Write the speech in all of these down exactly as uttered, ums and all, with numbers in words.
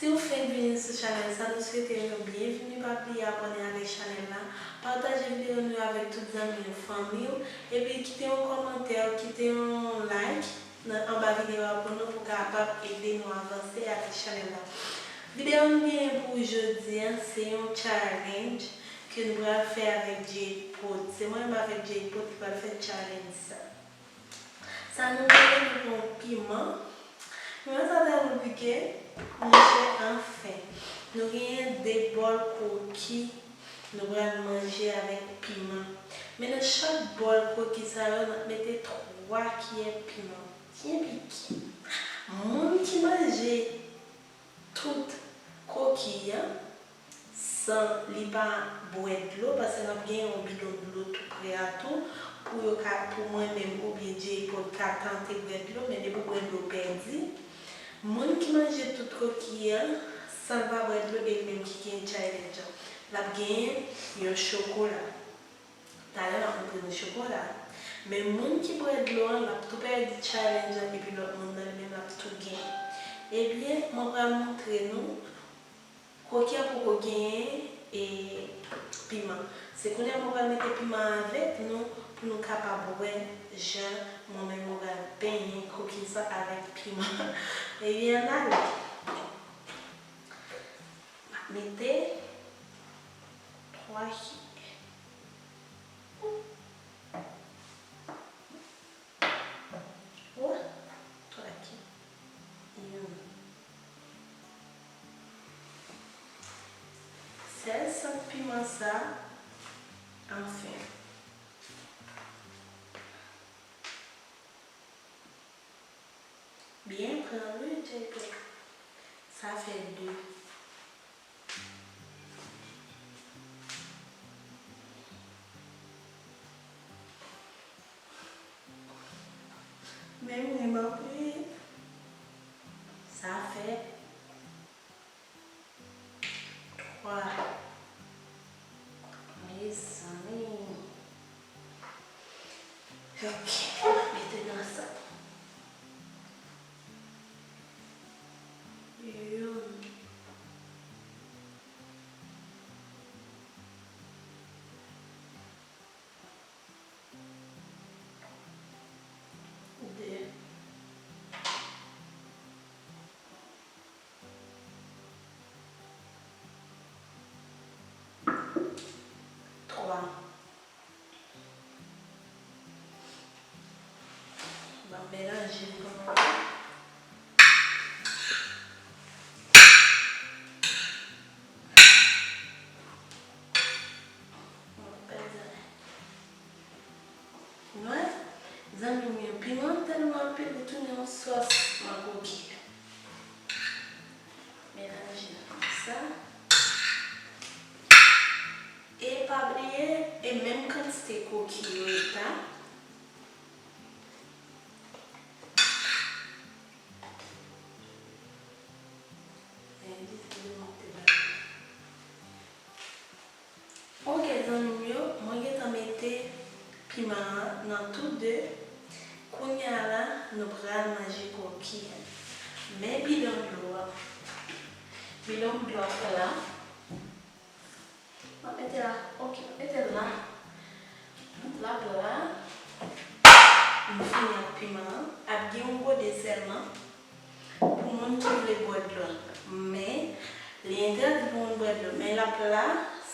Si w fenk vini sou chanèl sa, nou swete w yon byenvini. Pa bliye abòne avèk chanèl la, pataje videyo nou yo avèk tout zanmi w, fanmi w, epi kite yon kòmantè, kite yon like nan anba videyo a pou nou, pou kapab ede nou avanse avèk chanèl la. Videyo nou genyen pou jodi a, se yon challenge ke nou pral fè avèk Jade Pot. Se mwen menm avèk Jade Pot ki pral fè challenge sa. Sa nou genyen, nou gen yon piman. Piman sa tèlman pike, monchè, anfen. Nou genyen de bòl koki nou pral manje avèk piman. Men nan chak bòl koki sa yo, n ap mete twa kiyè piman. Byen pike. Moun ki manje tout koki an, san li pa bwè dlo, paske n ap gen yon bidon dlo tou prè a tou, pou yo ka, pou mwen menm oubyen Jade Pot ka tante bwè dlo, men depi w bwè dlo, w pèdi. Moun ki manje tout koki an, san l pa bwè dlo, e li menm ki gen challenge an, l ap genyen yon chokola. Talè m ap montre nou chokola. Men moun ki bwè dlo an, l ap tou pèdi challenge an, epi lòt moun nan, li menm, l ap tou genyen. Ebyen, mwen pral montre nou. Koki an poko genyen, e, piman. Se kounye a mwen pral mete piman avèk nou, pou nou kapab wè jan mwen menm mwen pral benyen koki sa avèk piman. Ebyen, ann ale. M ap mete twa kiyè. Twa kiyè. Youn. Sèl sant piman sa, anfen. Byen pran wi, Jade Pot. Sa fè de. Men mwen m ap ri. Sa fè twa. Mezanmi. Ok, mwen mete nan sa. Youn. De. Twa. Ban m melanje l pou nou wè. Mwen pèdi. Nou wè, zanmi m yo, piman tèlman anpil, li tounen yon sòs nan koki. Melanje l konsa. E pa bliye, e menm kantite koki yo ye ta. Ok, zanmi m yo, mwen gentan mete piman an nan tou de. Kounye a la, nou pral manje koki an. Men bidon dlo a. Bidon dlo a la. Mwen mete la. Ok, mwen mete la. L ap la. M fini ak piman an. Ap gen yon gode sèlman. Pou moun ki vle bwè dlo. Men, li entèdi pou moun bwè dlo. Men l ap la,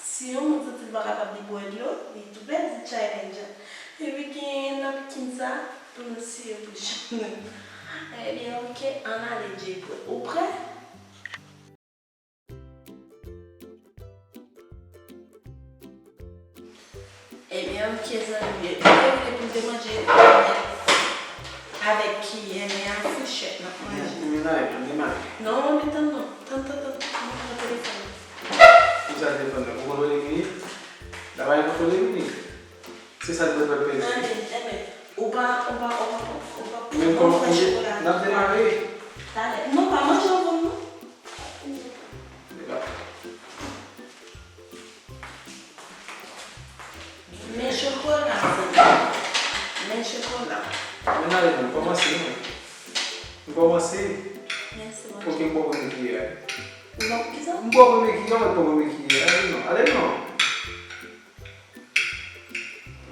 si yon moun santi l pa kapab li bwè dlo, li tou pèdi challenge an. Epi gen napkin sa pou nou siye bouch nou. Ebyen, ok, ann ale, Jade Pot. Ou prè? Ebyen, ok, zanmi m yo. Mwen te vle pou m te manje avèk kiyè, men a fouchèt n ap manje. Men, men, men, men, men. Non, men tann non. Tann, tann, tann. Mwen pran telefòn nan. Kisa telefòn nan? Ou kontwole minit? Daba e kontwole minit. Se sa l dwe fè l pèdi. Anben, anben. Ou pa, ou pa, ou pa, ou pa, ou pa pran chokola. Men kòman n ap demare? Talè. Non, pa manje anvan non. Men chokola, zanmi. Men chokola. Men ale, nou kòmanse, non. Nou kòmanse. Mèsi, mwen Ok, m bò premye kiyè a. Ou bò kisa? M bò premye kiyè, mwen bò premye kiyè a, non. Ale non.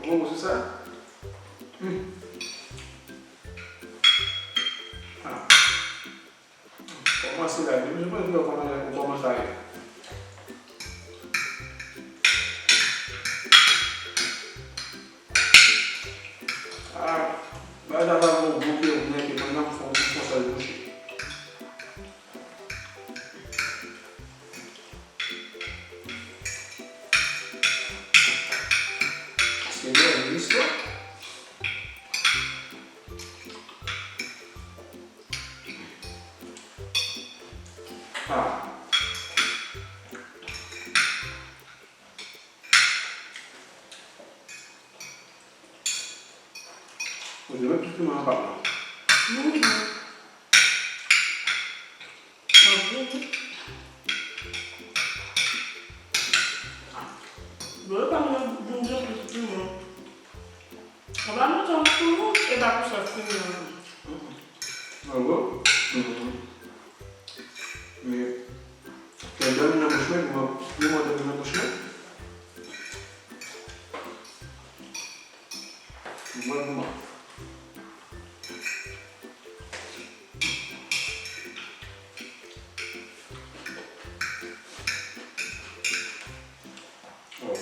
Ou bon sou sa? Hmm. Ah. Kòmanse la, depi mwen di w kòman, kòman sa ye. Ah, bagay sa pa bon, bon ke ou nèke, pandan m fè yon ti fon sèl bouche. Senyè, minis la. Ah. Ou te met tout piman nan pat la. Mhm. Anpil, wi. Dlo pa nan vin gen plis piman. Sa pa met anpil, e pa pou sa fini an. Mhm. Ah bon? Mhm. Men, lè dòmi nan bouch mwen, piman, piman dòmi nan bouch mwen. Mwen, mwen. Oh.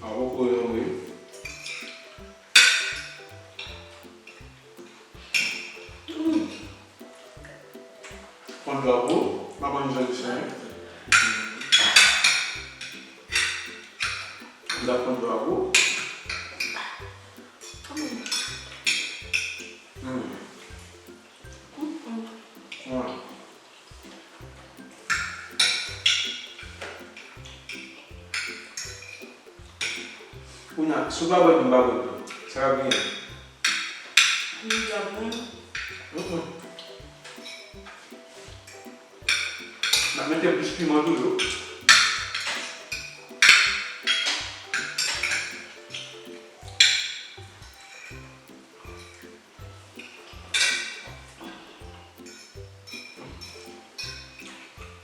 Avoko yo wi. Mm. Pran dlo a pou ou, m ap pran jan di sa wi. M ap pran dlo a pou ou. Mm. Mm. Kounye a, si w pa bwè dlo, m pa bwè dlo. Sa k ap genyen? Li ap bon. Mm-mm. N ap mete plis piman toujou.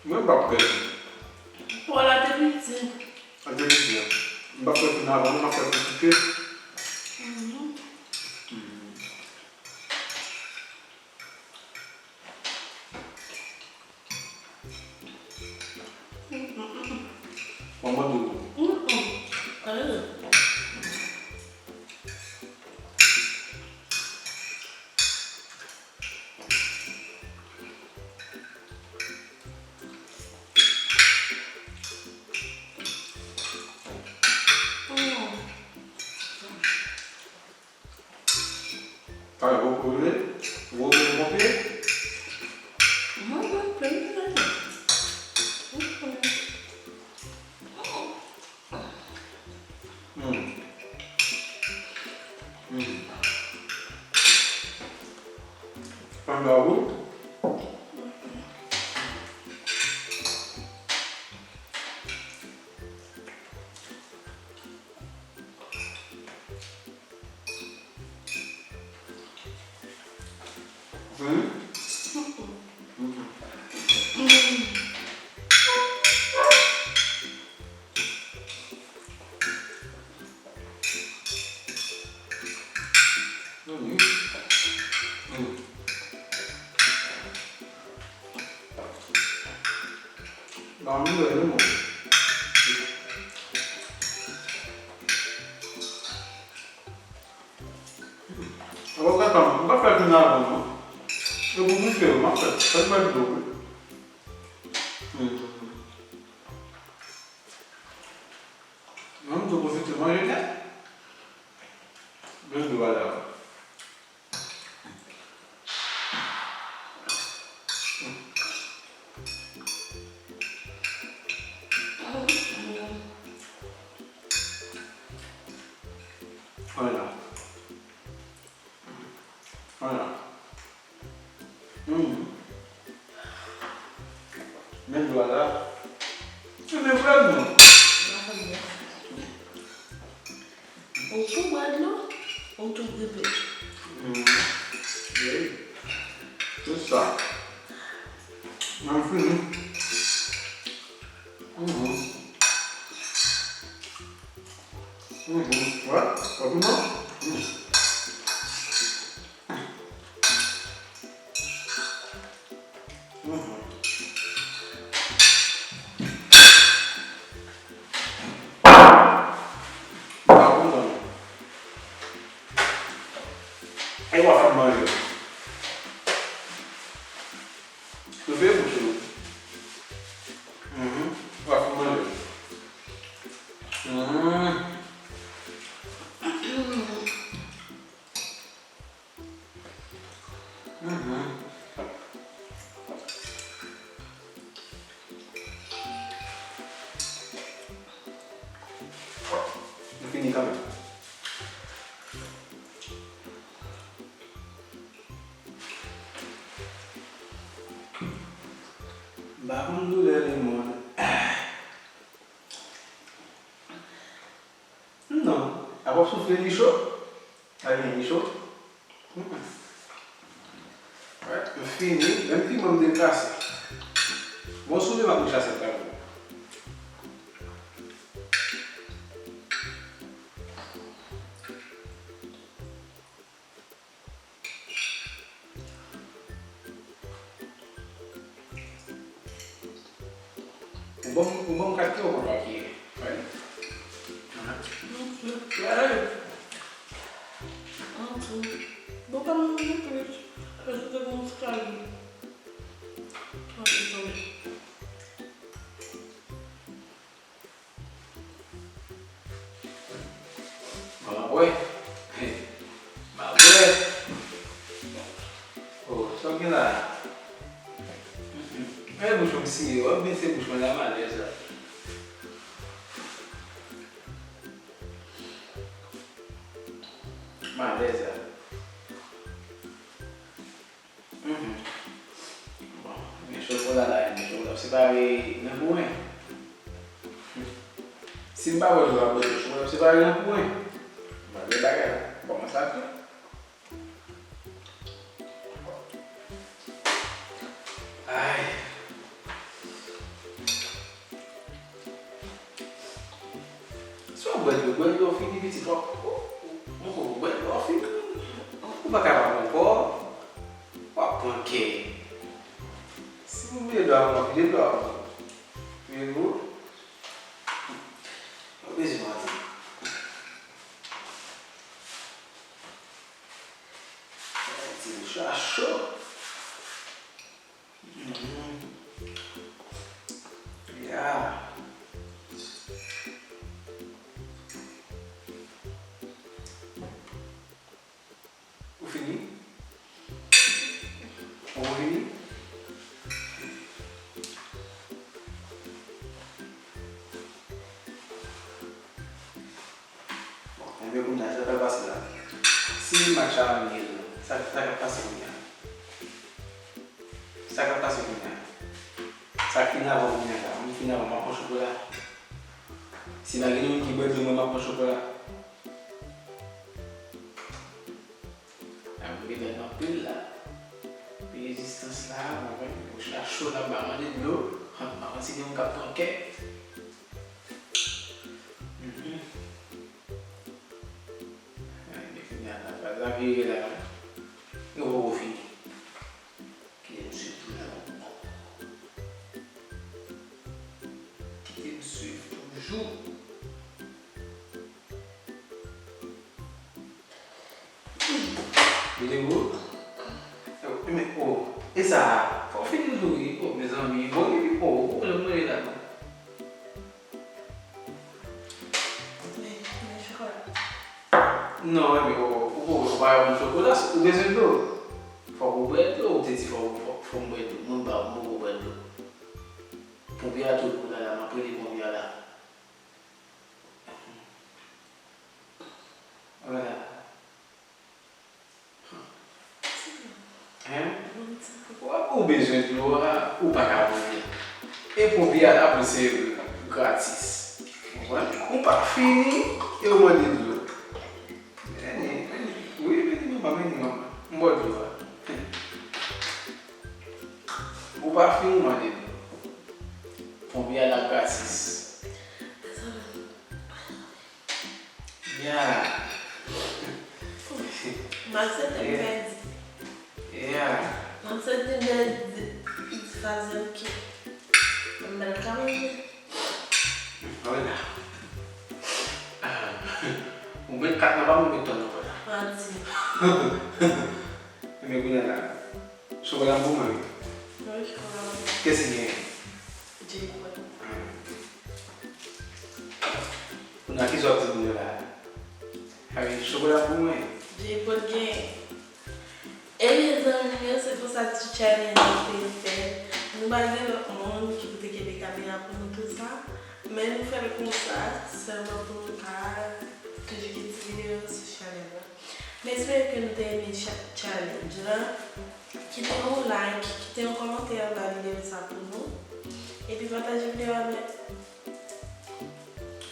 Mwen m p ap pèdi. Pwa la te piti. A te piti a. M p ap fè fin avan, m ap fè pou kite. Mhm. Bon, mwen tou. Mm, mm. Tande. Mm. Kay, ou koule? Ou koule ponpye? Mwen, mwen, mwen, mwen. Hmm. Hmm. Kangaroo? Hmm? Mm-mm. Mm. Mm. Ba m lè nou. Avoka pa m, m pa fè vin avan non. E pou mwen fè, m ap fè, fè m mèt dlo wi. Hmm. Mwen m tou pwofite manje nèt. Men dlo a la. Ann la. Ann la. Hmm. Men dlo a la. Se men frè m non. Ou tou bwè dlo, ou tou gripe. Hmm. Wi. Se sa. Mwen fini. Mhm. Mhm. Wè, rapidman. Mhm. Mhm. Rapidman. E w ap fè m manje. Ouvè bouch ou. Mhm. W ap fè m manje. Mhm. Mhm. M fini kanmenm. M pa konn doulè lemonn. Non. A w ap soufle li cho? A byen li cho? Mm-mm. Alright, m fini. Menm piman m deplase. Bon, soulye m ap chase travay. Ou ban m, ou ban m kat ki ou konn pa ki ye. Right? Alright. Ok. Alright. Ok. Bon, pa manje plis. Paske te gon ti kari. Ok, tanpri. Bon, mwen bwè. Mwen bwè. Oh, sa w gen la? Mm-mm. E bouch mwen siye, w ap bense bouch mwen la, malèz la. Malèz la. Mhm. Bon, men chokola la, men chokola, w separe nan pou mwen. Si m pa wè l, w ap wè chokola, w separe nan pou mwen. M ap wè bagay la. Kòman sa fè? Ay. Si w ap bwè dlo, bwè dlo fini, pitit, w ap, ou, ou, ou, bwè dlo fini. Ou pa kapab ankò. W ap pran kè. Si w vle dlo a pran, vide dlo a pran. Men bon. Ou bezwen manje. Ti bouch la cho. Mhm. Yeah. Ou fini? Ou fini? Bon, enben kounye a, sa k ap pase la? Si match la anile, sa, sa k ap pase kounye a? Sa k ap pase kounye a? Sa k fin avan kounye a la? Moun fin avan, m ap pran chokola. Si pa gen moun ki bwè dlo, mwen m ap pran chokola. Ap bebe anpil la. Rezistans la, mwen, bouch la cho la, m pa mande dlo. M pa konn si gen moun k ap pran kè. Mhm. Ay, men kounye a la, faz la vire la. Yo poko fini. Kite m swiv toujou. Kite m swiv toujou. Li te gou? Men, oh, e sa, fò w fini l tou wi. Oh, mezanmi, bon, epi, oh, ou janm manje la non. Non, epi, oh, ou, ou pa ka pran chokola, ou bezwen dlo. Fòk ou bwè dlo, ou te di fò, fò, fò m bwè dlo. Mwen pa, mwen poko bwè dlo. Ponpye a tou kou la, la, m ap rele ponpye a la. Vwala. Hein? Ou, ou bezwen dlo a, ou pa ka manje. E ponpye a la pou se gratis. Ou konprann? Ou pa fini, e ou mande dlo. Vini, vini. Wi, vini, manman, vini, manman. M ba w dlo a. Ou Ou pa fin mande m. Ponpye a la grasis. Ya. M ap sete m pèdi. Ya. M ap sete m pèdi. Di fazan ki. M bèl kanmenm. Ann la. Ah. Ou met kat nan pa m, ou met tòn nan pa la. Manti. Men kounye a la. Chokola pou mwen wi. Wi, chokola pou mwen. Kiyès ki genyen? Jay Paul. Ah. Kounye a kisa w ap di moun yo la? Ay, chokola pou mwen. Jay Paul genyen. Ebyen, zanmi m yo, se konsa ti challenge lan te fèt. Nou pa gen lòt moun ki pou te kenbe kamera pou nou tout sa, men nou fè l konsa sèlman pou nou ka toujou gen ti videyo sou chanèl la. M espere ke nou te renmen cha-, challenge lan. Kite yon like, kite yon kòmantè anba videyo sa pou nou. Epi pataje videyo a avèk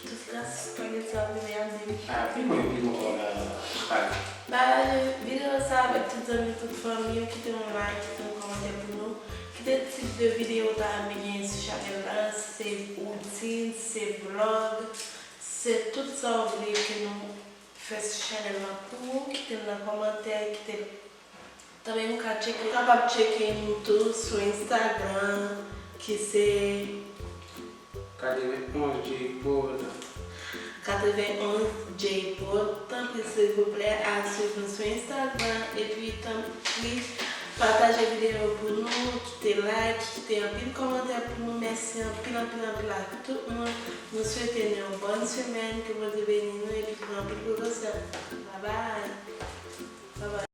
tout rès pagèt sa vle ap di m. Ah, pi mwen, pi mwen, oh là là, pale. Pataje videyo sa avèk tout zanmi, tout fanmi w, kite yon like, kite yon kòmantè pou nou. Kite tip de videyo w ta renmen gen sou chanèl la, se woutin, se vlòg, se tout sa w vle ke nou fè sou chanèl la pou ou, kite l nan kòmantè, kite l. Tanmenm ou ka tcheke, ou kapab tcheke nou tou sou Instagram, ki se katrevenn onz Jay Paul. Katrevenn onz Jay Paul. Tanpri, silvouplè, al swiv nou sou Instagram. Epi, tanpri, pataje videyo pou nou, kite like, kite anpil kòmantè pou nou. Mèsi anpil, anpil, anpil a tout moun. Nou swete nou yon bòn semèn, ke Bondye beni nou, epi pran anpil prekosyon. Babay! Babay!